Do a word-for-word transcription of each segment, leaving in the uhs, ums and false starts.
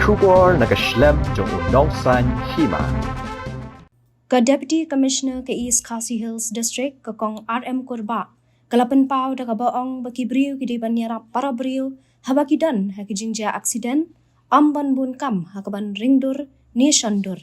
Khubor na ka shlem jong u nongsan hima. Ka Deputy Commissioner ka East Khasi Hills District, ka Kong R M Kurbah, ka la pynpaw da kaba ong ba ki briew ki dei ban ïarap para briew haba ki don ha ki jingjia accident, ym ban bun kam ha kaban ring dur ne shon dur.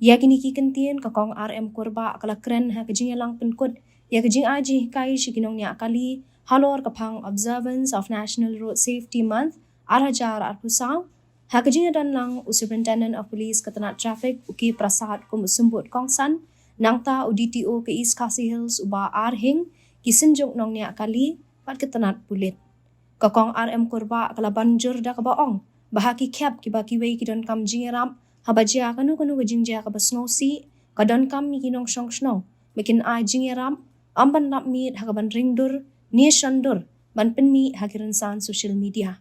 Ïa kine ki kyntien ka Kong R M Kurbah ka la kren ha ka jingïalang pynkut ïa ka jingai jinghikai sha ki nongñiah kali halor ka phang Observance of National Road Safety Month ar hajar arphew saw. Ha ka jingïadonlang u Superintendent of Police ka tnat Traffic u K Prasad kum u symbud kongsan, nangta u D T O ka East Khasi Hills u Bah R Hing, ki synjuk nongñiah kali bad ka tnat pulit. Ka Kong R M Kurbah ka la ban jur da kaba ong ba ha ki khep kiba kiwei ki donkam jingïarap haba jia kano kano ka jingjia kaba sngewsih, ka donkam ïa ki nongshong shnong ba kin ai jingïarap, ym ban lap miet ha kaban ring dur ne shon dur ban pynmih ha ki rynsan social media.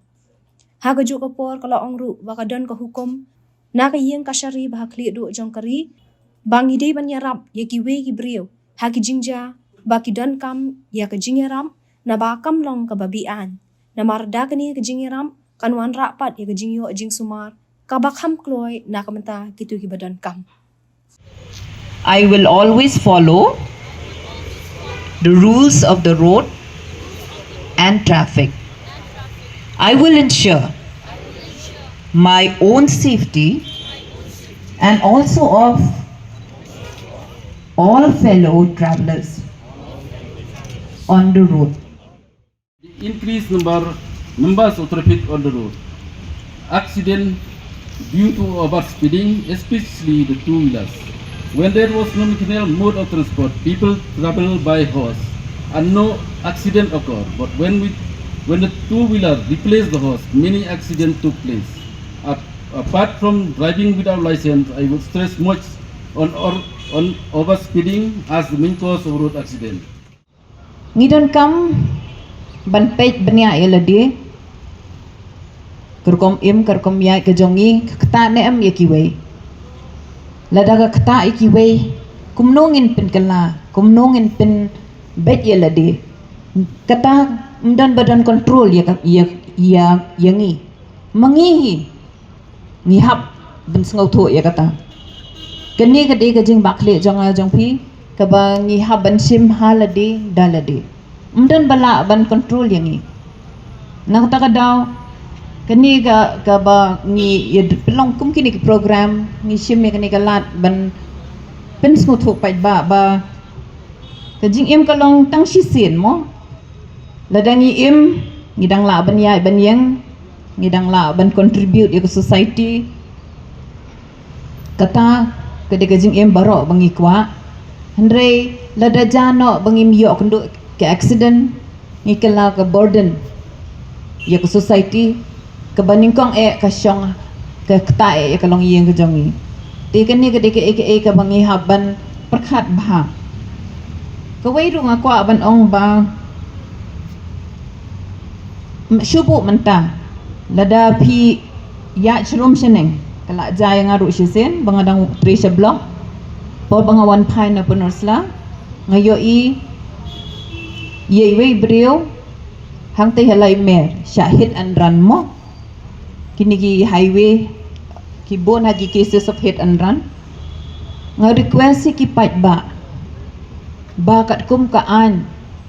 Ha kajuh ka por ka la ong ruh ba ka don ka hukum na ka ïing kashari ba ha khlieh duh jong ka ri ba ngi dei ban ïarap ïa kiwei ki briew ha ki jingjia ba ki donkam ïa ka jingïarap, naba kam long kaba be-aiñ. Namar da kane ka jingïarap kan wanrah pat ïa ka jingïoh jingsumar kaba kham kloi na ka bynta kito kiba donkam. I will always follow the rules of the road and traffic. I will ensure my own safety and also of all fellow travelers on the road. The increased number, numbers of traffic on the road. Accident due to overspeeding, especially the two-wheelers. When there was no mechanical mode of transport, people travel by horse and no accident occur. But when we, when the two-wheeler replaced the horse, many accidents took place. Ap- apart from driving without license, I would stress much on, or, on overspeeding as the main cause of road accident. Ngi donkam ban peit bniah ïa lade. Ka rukom im, ka rukom ïaid ka jong ngi, ka ktah ne em ïa kiwei. Lada ka ktah ïa kiwei, kumno ngin pynkylla, kumno ngin pynbeit ïa lade. Kata ym don ba don control ïa ka, ïa, ïa, ïa ngi. Ma ngi hi ngi hap ban sngewthuh ïa kata. Kane ka dei ka jingbakla jong nga jong phi kaba ngi hap ban shim ha lade da lade. Ym don ba lah ban control ïa ngi. Na kata ka daw kane ka, kaba ngi ïa pynlong kum kine ki program, ngi shim ïa kane ka lad ban pynsngewthuh paidbah ba ka jingim ka long tang shisien mo. Lada ngi im, ngi dang lah ban ïaid ban ïeng, ngi dang lah ban contribute ïa ka society. Kata ka dei ka jingim baroh ba ngi kwah. Hynrei lada jia noh ba ngim ïoh kynduh ka accident, ngi kylla ka burden ïa ka society. Kaba nyngkong eh ka shong, ka ktah eh ïa ka longïing ka jong ngi. Te kane ka dei kaei kaei kaba ngi hap ban pyrkhat bha. Kawei ruh nga kwah ban ong ba, shu buh mynta, lada phi ïaid shrum shaneng, ka la jia ïa nga ruh shisien ba nga dang trei sha block. Por ba nga wan phai na Pynursla, nga ïohi ïa iwei i briew hangtei ha Laimer, sha hit and run mo. Kine ki highway ki bun ha ki cases of hit and run. Nga request ïa ki paidbah ba katkum ka aiñ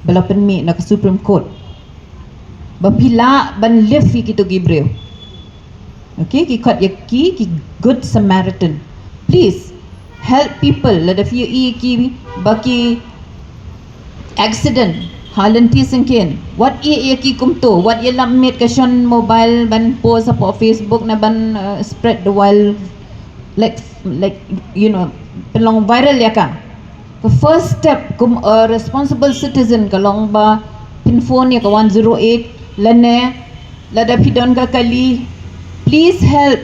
ba la pynmih na ka Supreme Court, ba phi lah ban lift ïa kito ki briew. Okay, ki khot ïa ki ki Good Samaritan. Please help people. Lada phi ïohi ïa ki ba ki accident ha lynti syngkien, wat ïeh ïa ki kumto, wat ïalap miet ka shon mobile ban post hapoh Facebook ne ban, uh, spread the wild, like, like, you know, pynlong viral ïa ka. Ka first step kum a responsible citizen ka long ba phin phone ïa ka one zero eight lane lada phi don ka kali, please help.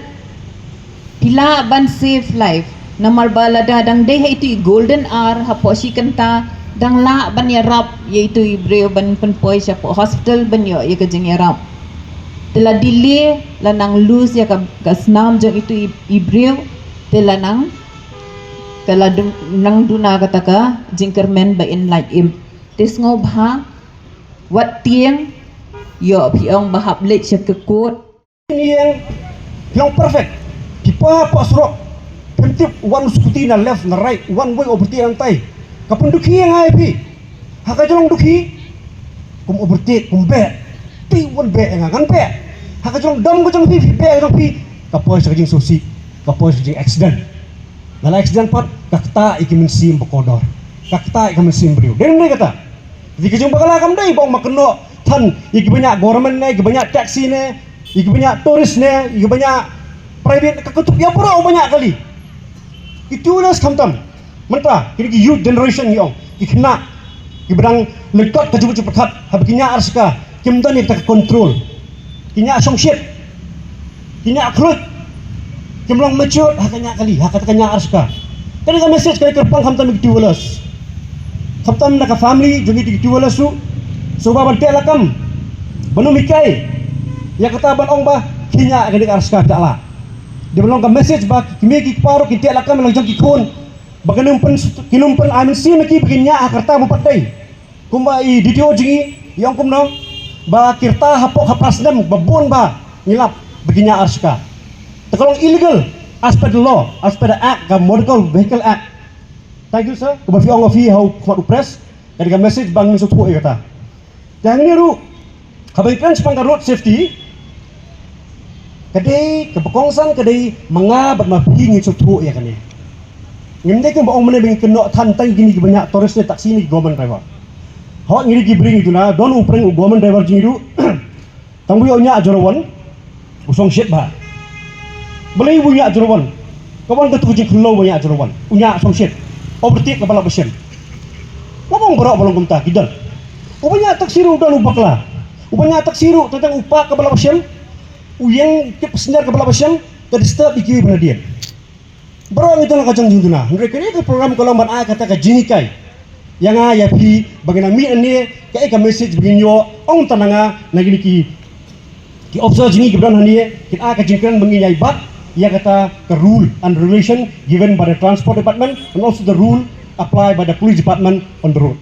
Phi lah ban save life. Namar ba lada dang dei ha itu i golden hour hapoh shi kynta, dang lah ban ïarap ïa itu i briew ban pynpoi shapoh hospital ban ïoh ïa ka jingïarap. Te la delay, la nang lose ïa ka, ka snam jong itu i, i briew, te la nang, ka la dun-, nang duna kata ka jingkyrmen ba in lait im. Te sngewbha, wat tieng ïoh phi ong ba hap leit sha ka court. Ïeng, Long perfect. Phi pa pa surok. Phi tip wan scooty na left na right, one way overtake nangtai. Ka pyndukhi ïa nga ïa phi. Ha ka jong dukhi. Kum overtake, kum beh. Phi wan beh ïa nga, ngan beh. Ha ka jong dam ka jong phi, phi beh ka jong phi. Ka poi sha ka jingsngewsih. Ka poi sha ka jing accident. Na la accident pat, ka ktah ïa ki mynsiem ba kordor. Ka ktah ïa ka mynsiem briew. Dei ne kata. Ïa ki jingbakla kam dei ba ong ma kynnoh than ïa ki bniah government ne, ïa ki bniah taxi ne, ïa ki bniah tourist ne, ïa ki bniah private, ka kutip ïa baroh u bniah kali. Ki tourist khamtam. Mynta kine ki youth generation ngi ong, ki khynnah kiba dang lyngkot ka jubut jubut khat, haba ki ñiah arska kim don ïa kata ka control. Ki ñiah shongshit, ki ñiah khluit, kim long mature ha ka ñiah kali, ha kata ka ñiah arska. Kane ka message ka dei kyrpang khamtam ïa ki two wheelers, khamtam na ka family jong ki two wheelers ruh. Sngewbha ban teh lakam, ban ym hikai ïa kata ban ong ba ki ñiah kane ka arska, phi lah. Dei ban long ka message ba ki kmie ki kpa ruh kin teh lakam la jong ki khun. Ba kin ym pyn, kin ym pyn ai mynsiem ïa ki ba kin ñiah ha ka rta ba pat dei. Kumba i D T O jong ngi i ong kumno, ba ki rta hapoh ha phra snem ba bun ba ngi lap ba ki ñiah arska. Te ka long illegal as per the law, as per the act, ka Motor Vehicle Act. Thank you sir. Kaba phi ong phi ha u khmat u press, ka dei ka message ba ngin sngewthuh ïa kata. Te hangne ruh, haba ngi kren shaphang ka road safety, ka dei, kaba kongsan ka dei ma nga bad ma phi ngin sngewthuh ïa kane. Ngim dei kumba ong mynne ba ngin kynnoh than tang kine kiba ñiah tourist ne, taxi ne, ki government driver. Hooid, ngi dei ki briew ngi duna, don u pyrshah u government driver jong ngi ruh. Tang ba u ñiah zero one, u shongshit bha. Balei u ñiah zero one? Ka wan katu ka jingkhlaiñ ba u ñiah zero one, u ñiah shongshit. Overtake kaba lah ba shem. Nga ong baroh ba long kumta ki don. Uba ñiah taxi ruh u don u bakla. Uba ñiah taxi ruh tang tang u park kaba lah ba shem, u ïeng tip passenger kaba lah ba shem, ka disturb ïa kiwei ban nadien. Baroh ngi don la ka jong jingduna. Hynrei kane ka program ka long ban ai kata ka jinghikai ïa nga ïa phi ba ngin nang mih hangne, kaei ka message ba ngin ïoh, ong tang na nga, na kine ki, ki officer jong ngi kiba don hangne, kin ai ka jingkren ba ngin ïai bat ïa kata ka rule and regulation given by the Transport Department and also the rule applied by the Police Department on the road.